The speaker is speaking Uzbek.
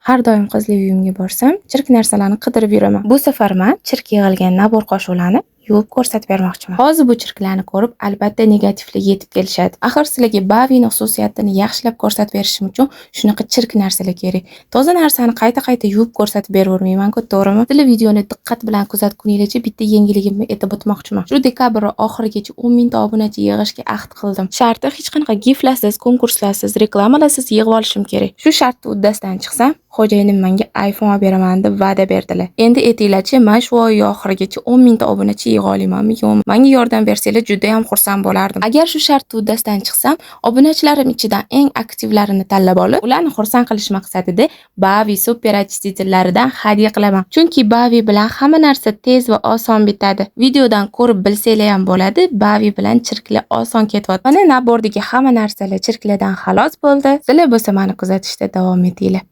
Har doim qizlik uyimga borsam, chirk narsalarni qidirib yuraman. Bu safar man chirk yig'ilgan набор qoshiqlarni yuvib ko'rsatib bermoqchiman. Hozir bu chirklarni ko'rib, albatta negativli yetib kelishadi. Axir sizlarga Bavini xususiyatini yaxshilab ko'rsatib berishim uchun shunaqa chirk narsalar kerak. Toza narsani qayta-qayta yuvib ko'rsatib beravermayman-ku, to'g'rimi? Sizlar videoni diqqat bilan kuzatguninglarcha bitta yangiligimni aytib o'tmoqchiman. Shu dekabr oxirigacha 10 mingta obunachi yig'ishga ahd qildim. Sharti hech qanaqa giflarsiz, konkurslarsiz, reklamalarsiz yig'ib olishim kerak. Shu shartni uddasidan chiqsam, xo'jayinim menga iPhone olib beraman deb va'da berdilar. Endi aytinglarchi, men shu oy oxirigacha 10 mingta obunachi yig'a olamanmi, yo'qmi? Menga yordam bersanglar juda ham xursand bo'lardim. Agar shu shartni uddasidan chiqsam, obunachilarim ichidan eng aktivlarini tanlab olib, ularni xursand qilish maqsadida Bavi супер очиститель laridan hadya qilaman. Chunki Bavi bilan hamma narsa tez va oson bitadi. Videodan ko'rib bilsanglar ham bo'ladi, Bavi bilan chirklar oson ketyapti. Mana набор dagi hamma narsalar chirklardan xalos bo'ldi. Sizlar bo'lsa meni kuzatishda davom etinglar.